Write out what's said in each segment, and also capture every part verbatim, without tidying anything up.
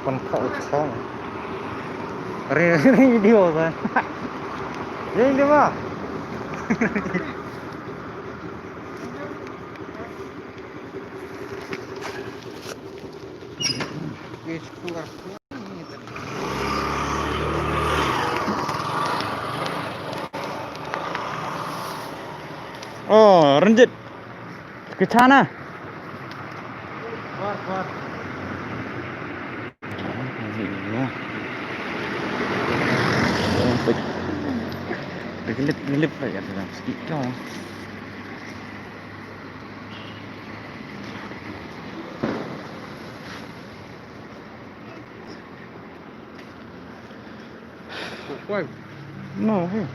Kon kau kau. Re re di ba. Yang di ba. Oh, Ranjit. Ke sana. Dah gelip-gelip lah ya, dalam sikit kau. Why? No, hey.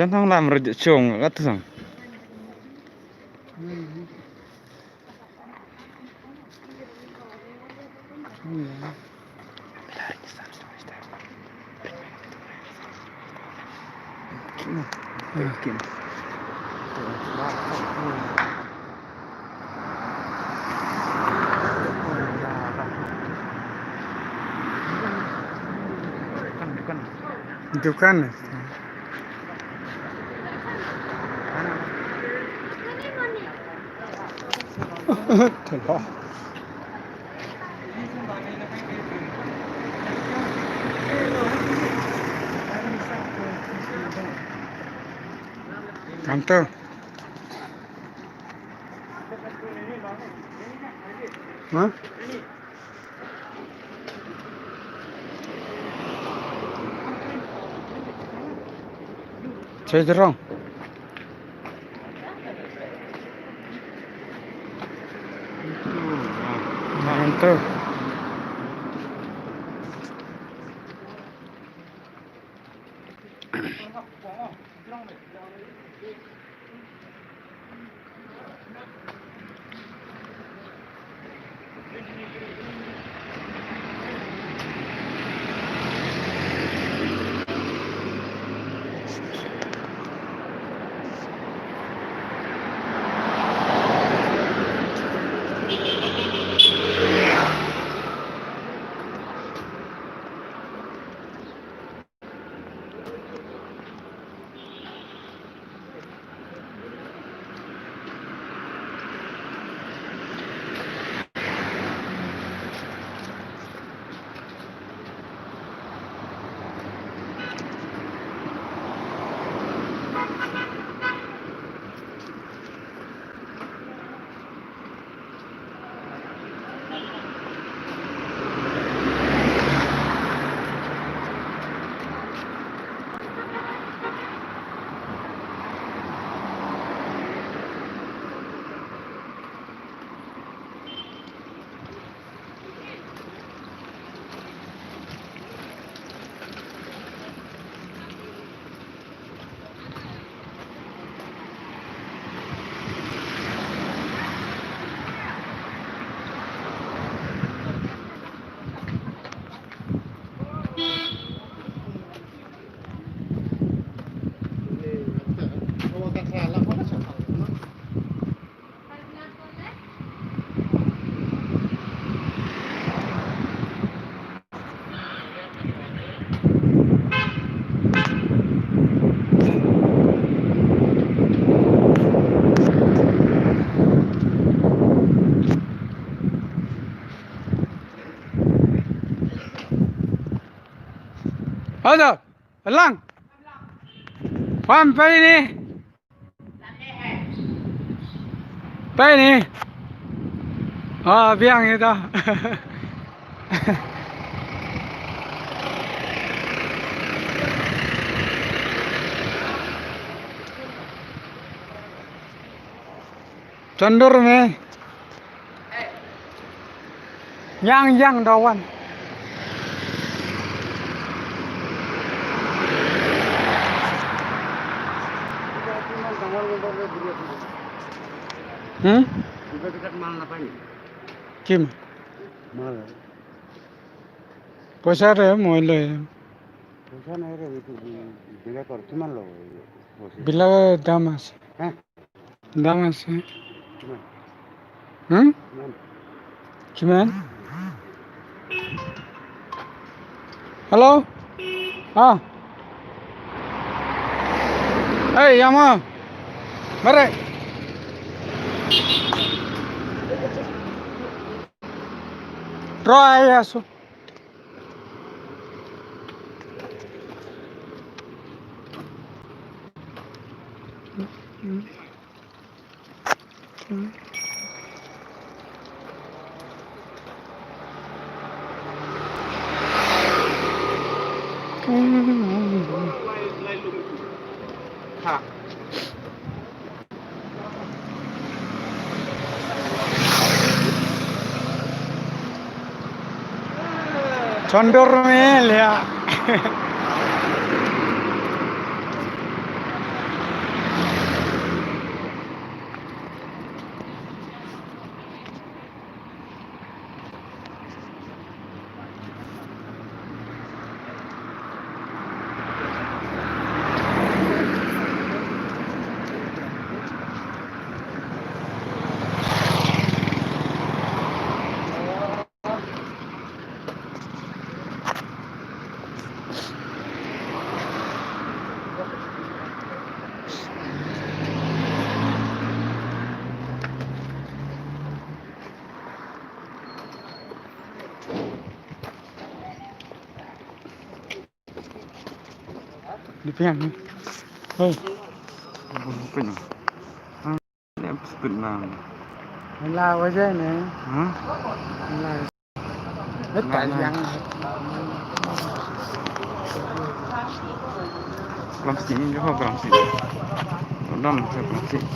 Jan thong lam re chung ka tu sang. Dukan. Tengok. Tante. Hah? Saya terang. Mantap. Hello. Lang. Pam, pari ni. Pari ni. Ah, biang ito. Chandur me. Yang, yang, dawan. Hmm? Iba kita mal apa ni? Kim. Mal. Poisa re, moi loi. Poisa nahi re, itu bila kor, cuman lo. Poisa. Bila dam ase. Hah? Dam ase. Cuman. Hmm? Cuman. Cuman? Hello? Ah. Hey, Yama. Mare. Try aso. Chondor me lya. Di pian ni. Hei. Bukan. Ah, ni apa sebut nama? Lah, wajah ni. Hah? Lah. Betul yang. Kelam sini juga kelam sini. Udah, saya kelam sini.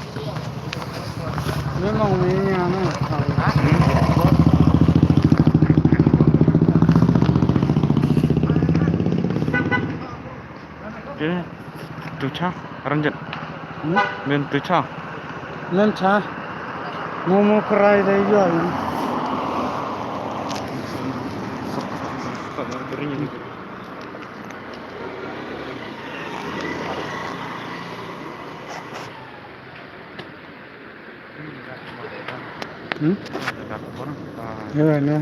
Memang ni yang. Hmm? Okey. Tu cha, ranjit. Hmm? Men tu cha. Men cha. Momo krai dei yo. Hmm? Ya, na.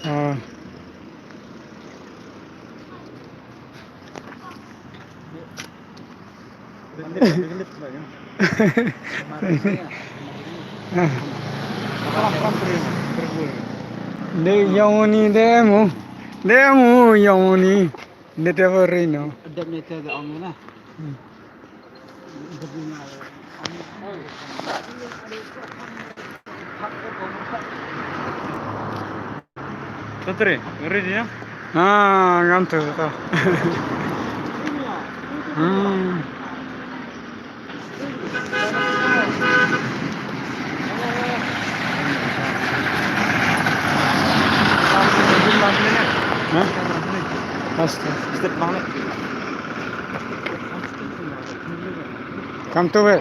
Ah. Dei yong ni dei mu. Dei mu yong ni. Dei dei beri no. Dei ni te dei ong na. Hmm. Satri, ready ya? Ah, ngantuk tu. Hmm. Hah? Astaga. Come to where?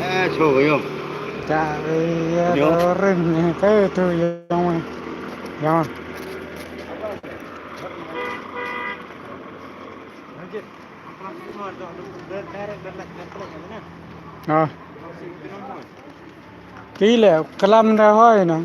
Eh, so yo. Ta ya rin ne kai to yang. Yang. Ah. Kile kalam da hoi na.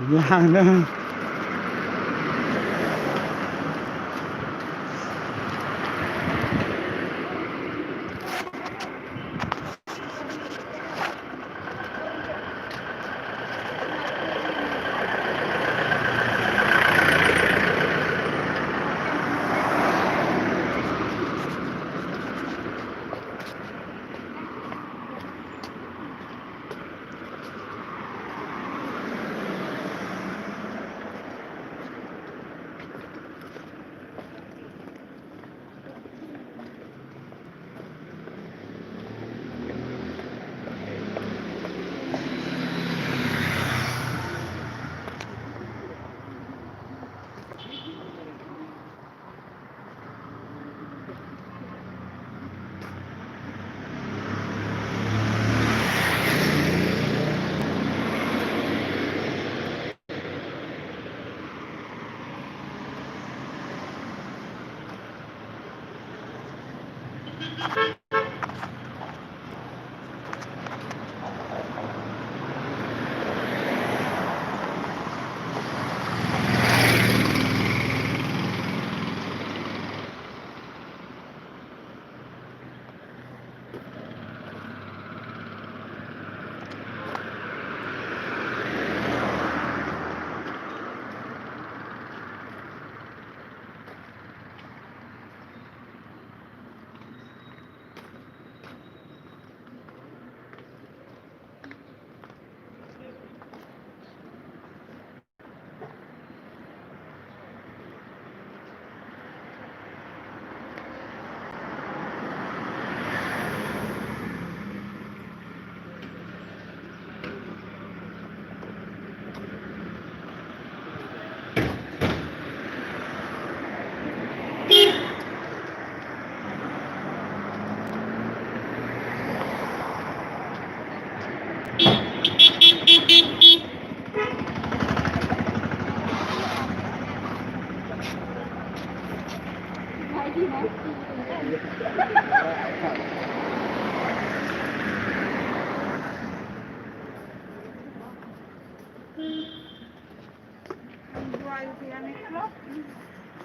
Yang dah.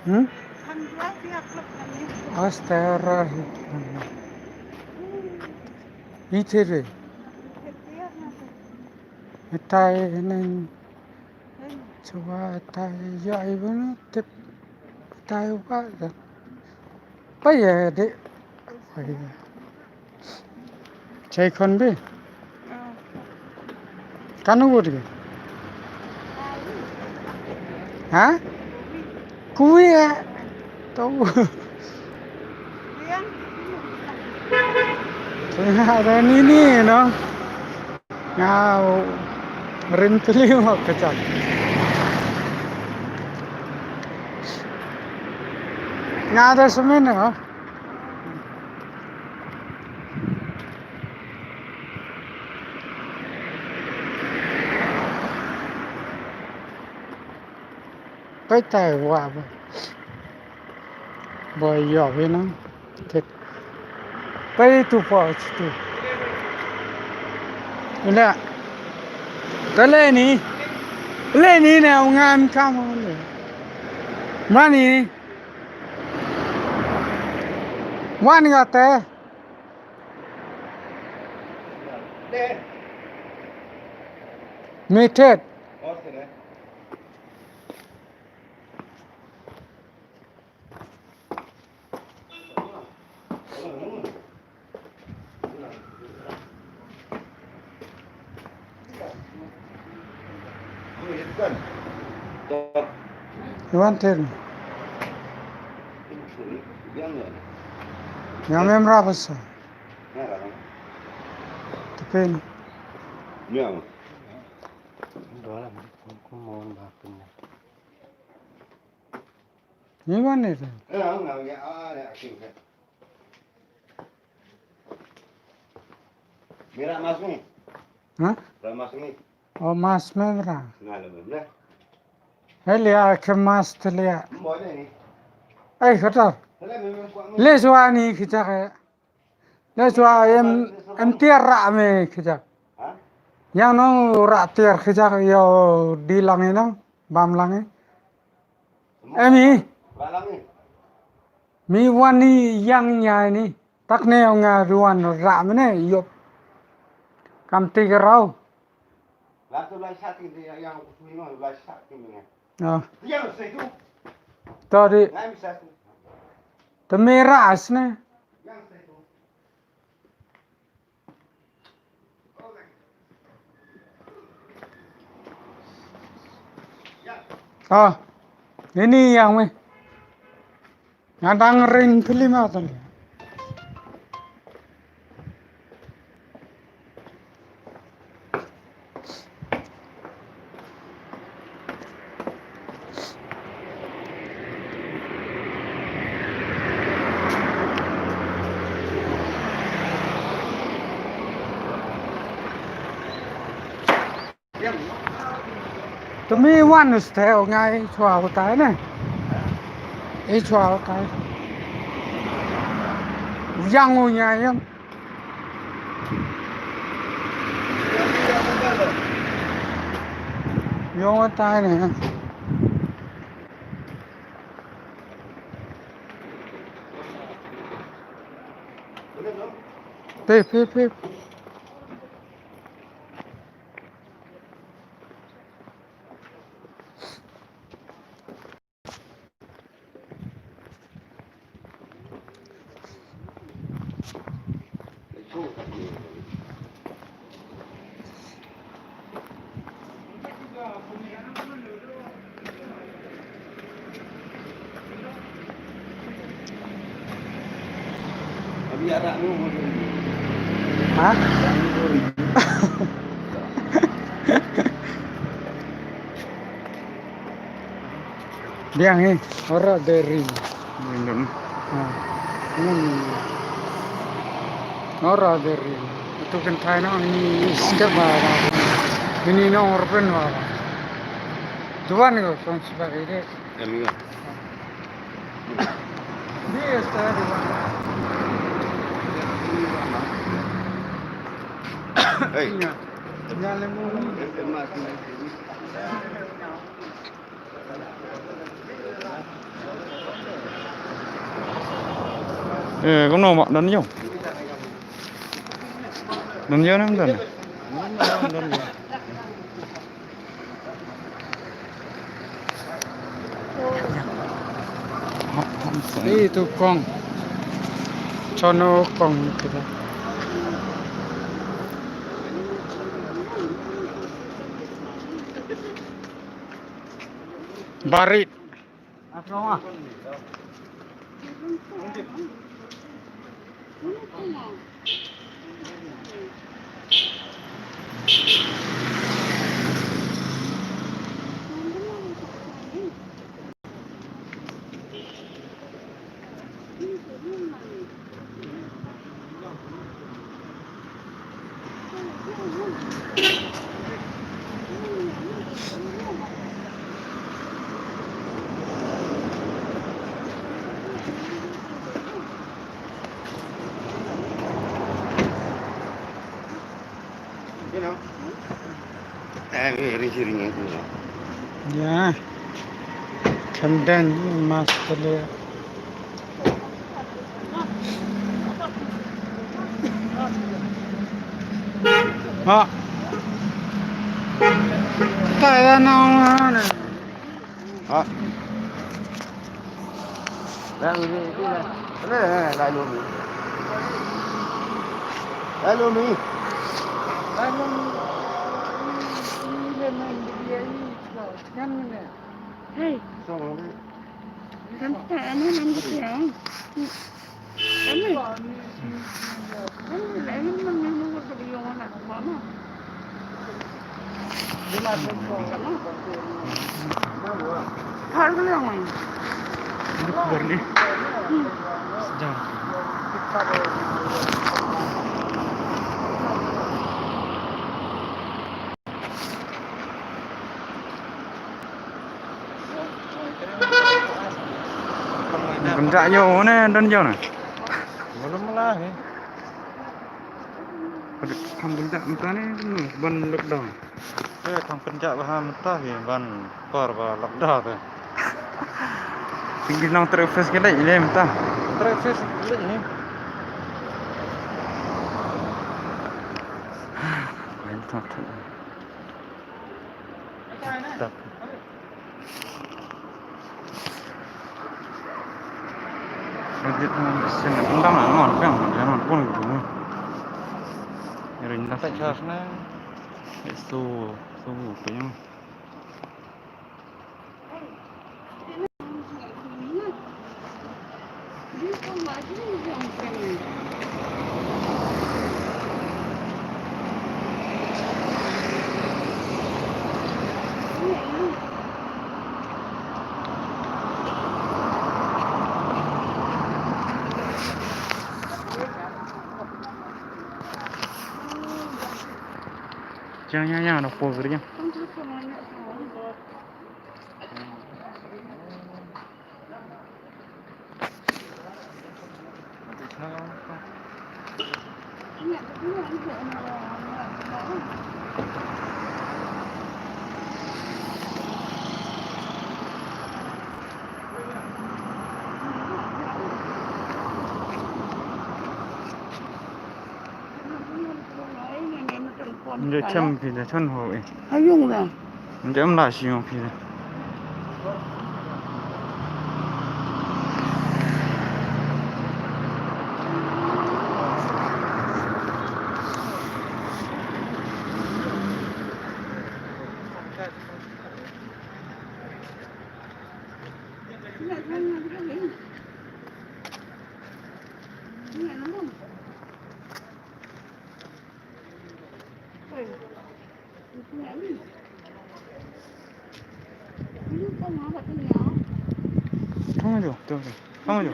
Hmm? Astera hi. Ite re. Itai neng. Chuba itai ya ibun tip itai uba da. Paya de. Paya. Chai khon bi. Kanu wut ke? Ha? Kuwi ya. Tau. Ada ni ni no. Nga rin pili mo kacang. Nga ada semen no. Paitai wa ba. Boy yo we no. Tet. Pai tu po tu. Ila. Tale ni. Le ni ne ngam kam le. Mani. Wan ga te. Metet. Iwan ten. Ngam em ra basa. Tepin. Ni wan ni tu. Mira mas ni. Ha? Mira mas ni. O mas me mira. Nga le mem le. Hei lia ke mas te lia. Mbo le ni. Ei kata. Le mem mem kwa mem. Le swa ni kita ke. Le swa em em tiar ra me kita. Ha? Yang no ra tiar kita yo di lang ni no. Bam lang ni. Emi. Mi wan ni yang nya ni. Tak ne nga ruan ra mene yop. Kam ti rau. Ah. Tadi. Te mera asne. Ah, ini yang me. Ngadang ring film atau ni? Tumi wan us te o ngai chwa utai ne. E chwa utai. Yang u nya yang. Yang wa tai ne. Pip, pip, pip. Ha? Biang hi, ora deri. Bindun. Ha. Ngun. Ora deri. Itu kan thai no ni skep ba. Ini no orpen ba. Duan ko kon sipa ide. Amigo. Ni esta duan. Hey. Nya. Nya le mu. Eh, kumno ma, don ïew? Don ïew ne em don? Ih, tu kong. Chono kong kita. Barit. You know? Eh, ring siring aku. Ya. Kandang mas tele. Ha. Thailand na. Ha. Lai lumi. Lai lumi. Hey. Kan ta anu nan dia. Kynjah ïew ne don ïew ne. Belum lah, eh. Kham kynjah mynta ne ban lockdown. Eh, kham kynjah bha mynta hi ban por ba lockdown te. Ki nong traffic ki leh ne mynta. Traffic ki leh ne. Mynta. Jang, jang, jang, ada pos dia. Nje chem phi da chon ho e. Ayung da. Nje em la shi yong phi da. Tang jo, tang jo, tang jo.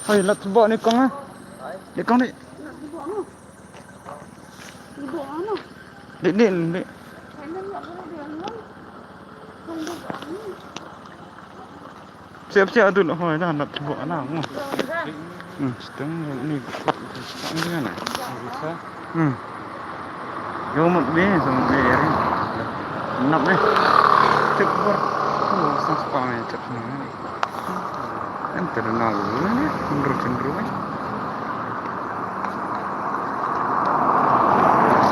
Hoi, lat bok ni kong ah. Ni kong ni. Ni bok ano? Ni bok ano? Ni, ni, ni. Siap siap tu lah hoi dah nak tebak anak mu. Hmm, setengah ni. Setengah ni kan. Hmm. Yo mut ni, sama ni ya. Nap ni. Cep bor. Oh, sang sepa ni cep ni. Em terkenal ni, cendru cendru ni.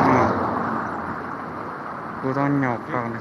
Hmm. Kurang nyok ni.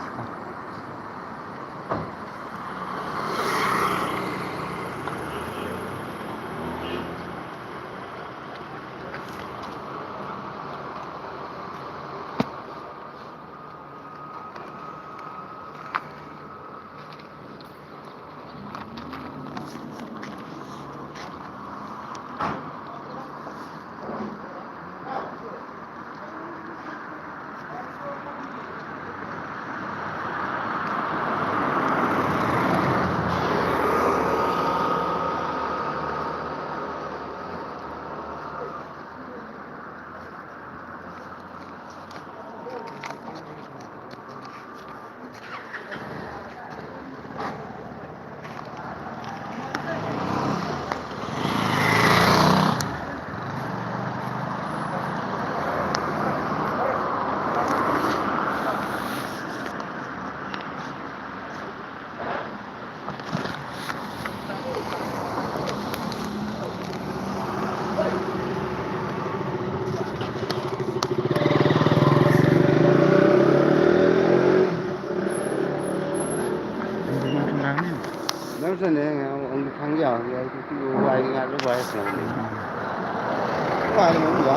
Nang sa ne nga ong thang ya ya tu tu wai nga lu wai sa ne. Wai mo ya.